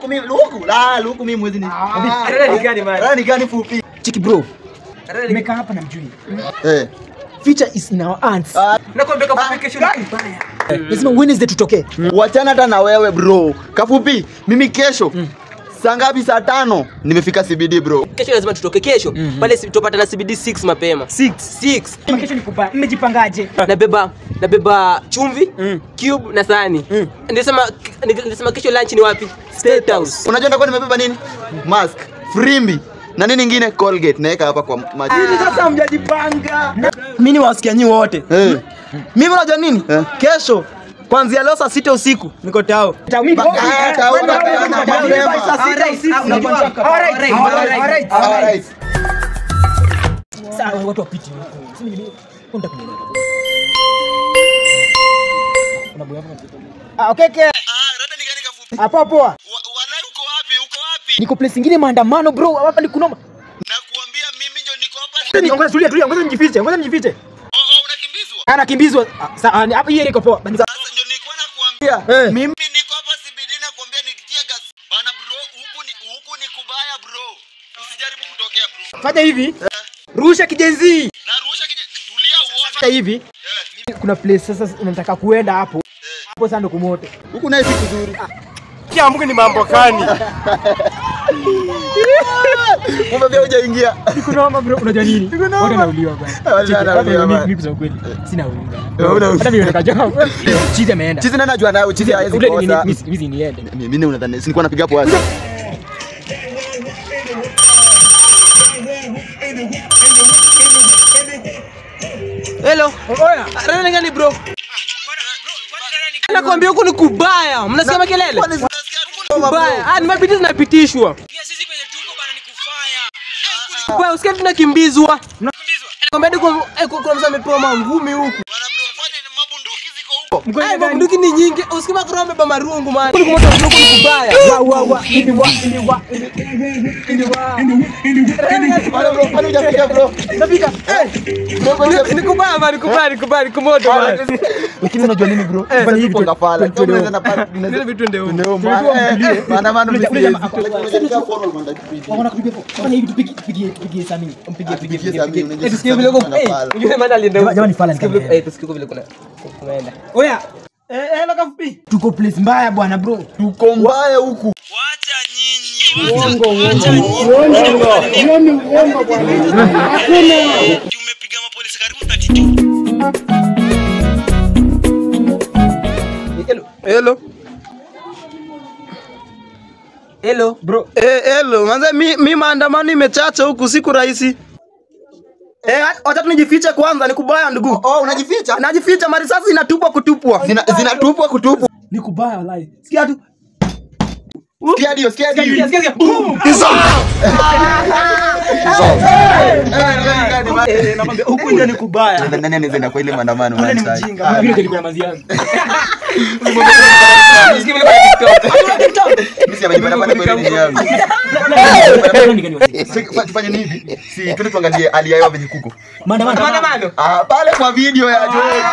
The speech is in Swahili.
Luku mimi luku. La luku mimi mwezi ni. Rada ni gani man? Rada ni gani fupi? Chiki bro. Nimekaa hapa na mjui. Eh. Future is in our hands. Nakwambia Kafupi kesho ni mbaya. Lazima Wednesday tutokee. Wachana hata na wewe bro. Kafupi, mimi kesho saa ngapi? Saa 5 nimefika CBD bro. Kesho lazima tutoke kesho. Pale tupatana CBD 6 mapema. 6. 6. Kesho ni kubaya. Mmejipangaje? Nabeba chumvi, cube na sahani. Nilisema kesho lunch ni wapi? State House. Unajua nitakuwa nimebeba nini? Mask, frimbi na nini nyingine? Colgate naweka hapa kwa maji. Mimi sasa mjajipanga. Mimi ni wasikia nyinyi wote. Mimi unajua nini? Kesho kuanzia leo saa 6 usiku niko tao. Alright. Sawa watu wapiti huko. Sisi mimi kwenda kunielewa. Ah, okay okay. Rada ni gani Kafupi? Hapo poa. Walai uko wapi? Uko wapi? Niko place nyingine maandamano bro, hapa ni kunoma. Nakuambia mimi ndio niko hapa. Ngoja tulia tulia, ngoja nijifiche, ngoja nijifiche. Oh, unakimbizwa? Anakimbizwa. Sasa hapa hii iko poa. Sasa ndio nilikuwa nakuambia. Mimi niko hapa CBD na kuambia nikitia gas. Bana bro, huku ni kubaya bro. Usijaribu kutokea bro. Fanya hivi. Rusha kijenzi. Na rusha kijenzi. Tulia uone. Fanya hivi. Kuna place sasa unataka kuenda hapo. Hapo sasa ndo kumoto. Huku naye si kuzuri. Kia Mungu ni mambo gani? Kumbe pia hujaingia. Niko bro, unajua nini? Watu wanauliwa bwana. Mimi kusema kweli sina unga. Hata mimi nataka job. Chizi ameenda. Chizi nani anajua nayo? Chizi hawezi kosa. Mimi niende. Mimi unadhani nilikuwa napiga hapo wapi? Hello. Oya. Rada gani bro? Nakwambia huku ni kubaya. Mnasikia makelele? Kubaya. Ah, ni mabiti zinapitishwa. Pia sisi kwenye tuko bana ni kufaya. Kubaya, usikie tunakimbizwa. Nakwambia kuna mzee amepewa mangumi huku. Bana bro, kwani mabunduki ziko huko? Ai, mabunduki ni nyingi. Usikie makro amebeba marungu man. Huku moto huku ni kubaya. Wa wa wa, ili wa ili wa ili wa. Bana bro, kwani hujafika bro? Nafika. Ni kubaya man, ni kubaya, ni kubaya, ni kumoto man. Lakini unajua nini bro? Fanya hivi kafala. Kama unaweza na pale Ndio vitu ndio huko. Maandamano msiezi. Wanaona kupiga hapo. Fanya hivi tupigie Sami. Mpigie pigie. Tusikie vile uko. Unajua maana alienda huko. Jamani fala nikamwambia. Tusikie vile kuna kumeenda. Oya. Hello Kafupi. Tuko place mbaya bwana bro. Tuko mbaya huku. Wacha nyinyi. Uongo uongo. Hiyo ni uongo bwana. Hakuna. Tumepiga mapolisi karibu 32. Hello. Hello bro. Hello. Manze mi maandamano imechacha huku siku rahisi. Wacha tunijifiche kwanza ni kubaya ndugu. Oh, unajificha? Najificha, marisasi zinatupwa kutupwa. Zinatupwa kutupwa. Ni kubaya wallahi. Sikia tu. Sikia ndio, sikia ndio. Sikia. Boom. Nakwambia huku ndio ni kubaya. Nani anaweza kwa ile maandamano? Ule ni mjinga. Mimi ndio nilikuwa mazi yangu. Sikia vile kwa TikTok. Mimi si amejipata pale kwa ile yangu. Tufanye nini hivi? Si twende tuangalie hali ya hewa venye kuko. Maandamano. Ah, pale kwa video ya Joel.